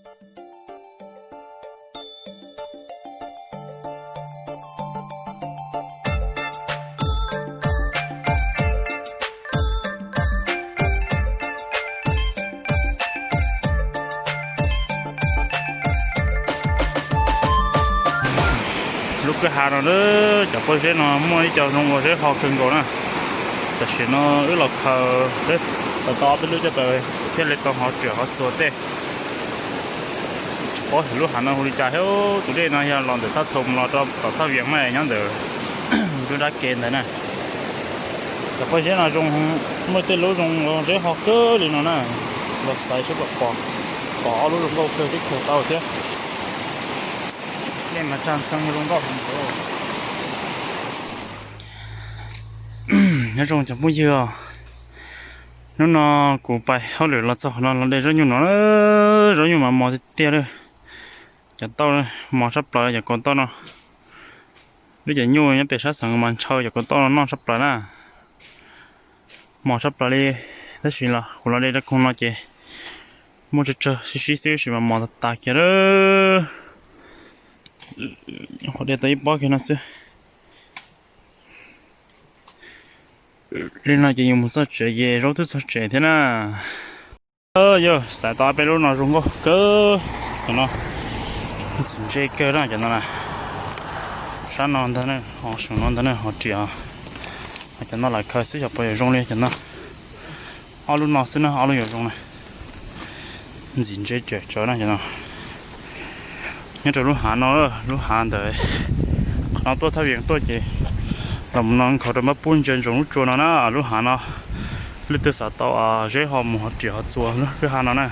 Lub kwj ha no, cov pob zeb no muaj ib co zoo ua zeb ho kawg nkaus na. Tam sim no wb los khaws peb tau ob peb lub caj taws thiaj li tau hov riam hov txuas tej. Tsis paub xyov lub hav no hu li cas thiab. Tus dej no yog los ntawm Thaj Thom los rau tom Thaj Vias na, nyob ntawm lub dab kev ntawd na. Cov pob zeb no zoo, muaj tej lub zoo zeb ho kawg li no na. Los xaiv seb puas pom, pom ob lub zoo nkauj kawg thiab khaws tau thiab. Dej mas tsag ntxhee zoo nkauj heev. Nyob zoo cov phooj ywg os, hnub no kuv pais hauj lwm los txog qhov no los de zaub nyuj no, zaub nyuj mas mos tiag tiag li. Cov tauj mos tshaj plaws cov kaus tauj no. Lub cov nyuj nyob pem sab xeev mas ntshaw cov kaus tauj no noj tshaj plaws na. Mos tshaj plaws li, tab sis los kuv los de rau koog no ces muaj tsawg tsawg sib sib xwb sis mas mos tas tas kiag lawm. Qhuav de tau ib pob kiag no xwb. Li no ces yus mus txog tsev ces zaub twb txog tsev thiab na. Yog xaiv tau peb lub no zoo nkauj kawg, cov no ntxim ntse kawg na cov no na. Sab no ntag na, ho saum no ntag na, ho riam. Cov no lam khaws xwb xyov puas yuav zoo li cov no. Ob lub no xwb na, ob lub yuav zoo na. Ntxim ntse tsawm tsawv na cov no. Nyob rau lub hav no, lub hav ntawd, qhov no tuaj Thaj Vias tuaj ces los mus no nkhaus rau Mab Pub ntsia ntsoov lub tsua no na, lub hav no. Leej twg xav tau zeb ho mus ho riam ho txuas lub kwj ha no na.